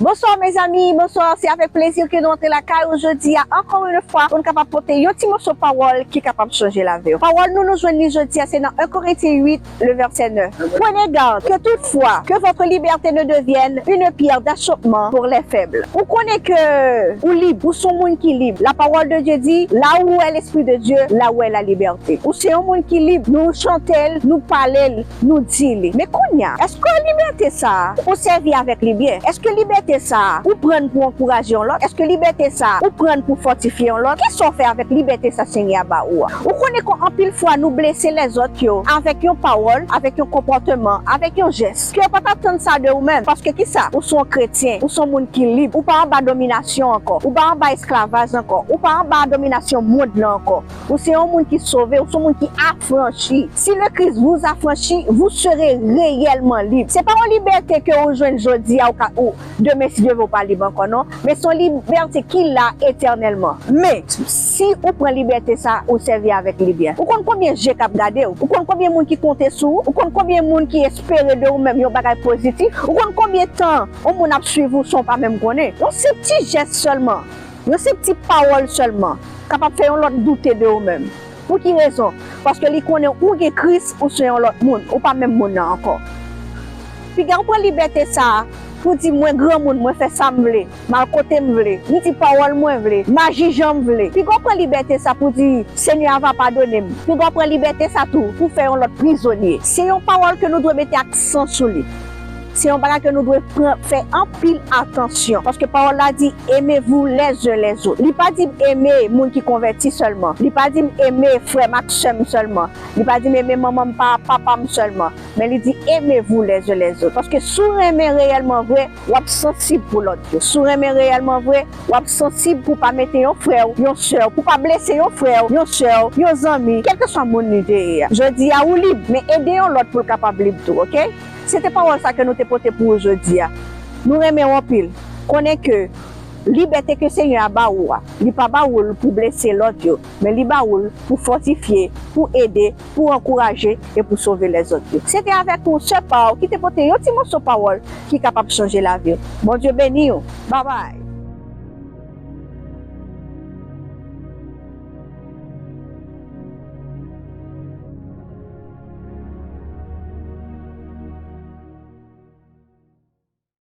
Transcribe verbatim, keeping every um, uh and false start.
Bonsoir mes amis, bonsoir. C'est avec plaisir que nous entrons la caille aujourd'hui. Encore une fois, pour nous capables porter un petit morceau de parole qui est capable de changer la vie. Parole, nous nous joignons aujourd'hui, c'est dans un Corinthiens huit, le verset neuf. Prenez garde que toutefois que votre liberté ne devienne une pierre d'achoppement pour les faibles. Ou konnen ke ou lib, ou se yon moun ki lib. La parole de Dieu dit, là où est l'esprit de Dieu, là où est la liberté. Ou se yon moun ki lib, nou chante l, nou pale l, nou di li. Men kounye a, èske libète sa a, ou sèvi avèk li byen? Èske libète sa a, ou pran l pou ankouraje yon lòt? Èske libète sa a, ou pran l pou fòtifye yon lòt? Kisa w fè avèk libète sa Senyè a ba ou a? Ou konnen kon anpil fwa nou blese lèzòt yo avèk yon pawòl, avèk yon konpòteman, avèk yon jès ke yo pa t atann sa de ou menm. Paske kisa? Ou se yon kretyen, ou se yon moun ki lib, ou pa anba dominasyon ankò, ou pa anba esklavaj ankò, ou pa anba dominasyon mond lan ankò. Ou se yon moun ki sove, ou se yon moun ki afranchi. Si le Christ vous affranchit, vous serez réellement libre. Se pa yon libète ke ou jwenn jodi a, ou ka, ou, demen si Dye vle ou pa lib ankò, non. Men se yon libète ki la etènèlman. Men, si ou pran libète sa, ou sèvi avèk li byen. Ou konn konbyen je k ap gade w? Ou konn konbyen moun ki konte sou ou? Ou konn konbyen moun ki espere de ou menm yon bagay pozitif? Ou konn konbyen tan yon moun ap swiv ou san w pa menm konnen? Yon senp ti jès sèlman, yon senp ti pawòl sèlman kapab fè yon lòt doute de ou menm. Pou ki rezon? Paske li konnen ou gen Kris, ou se yon lòt moun, ou pa menm moun nan ankò. Piga w pran libète sa a pou di, mwen granmoun, mwen fè sa m vle, m al kote m vle, m di pawòl mwen vle, m aji jan m vle. Piga w pran libète sa pou di, Senyè a va padone m. Piga w pran libète sa tou pou fè yon lòt prizonye. Se yon pawòl ke nou dwe mete aksan sou li. Se yon bagay ke nou dwe pran, fè anpil atansyon. Paske pawòl la di, aimez-vous les uns les autres. Li pa di eme moun ki konvèti sèlman. Li pa di eme frè m ak sè m sèlman. Li pa di eme manman m, pa, papa m sèlman. Men li di, aimez-vous les uns les autres. Paske si w renmen reyèlman vre, w ap sansib pou lòt yo. Si w renmen reyèlman vre, w ap sansib pou pa mete yon frè w, yon sè w, pou pa blese yon frè w, yon sè w, yon zanmi, kèlkeswa moun li te ye a. Jodi a, ou lib, men ede yon lòt pou l kapab lib tou, oke? Se te pawòl sa ke nou te pote pou ou jodi a. Nou renmen w anpil. Konnen ke libète ke Senyè a ba ou a, li pa ba ou l pou blese lòt yo, men li ba ou l pou fòtifye, pou ede, pou ankouraje e pou sove lèzòt yo. Se te avèk ou, sè pa w, ki te pote yon ti moso pawòl ki kapab chanje lavi w. Bondye beni w. Babay.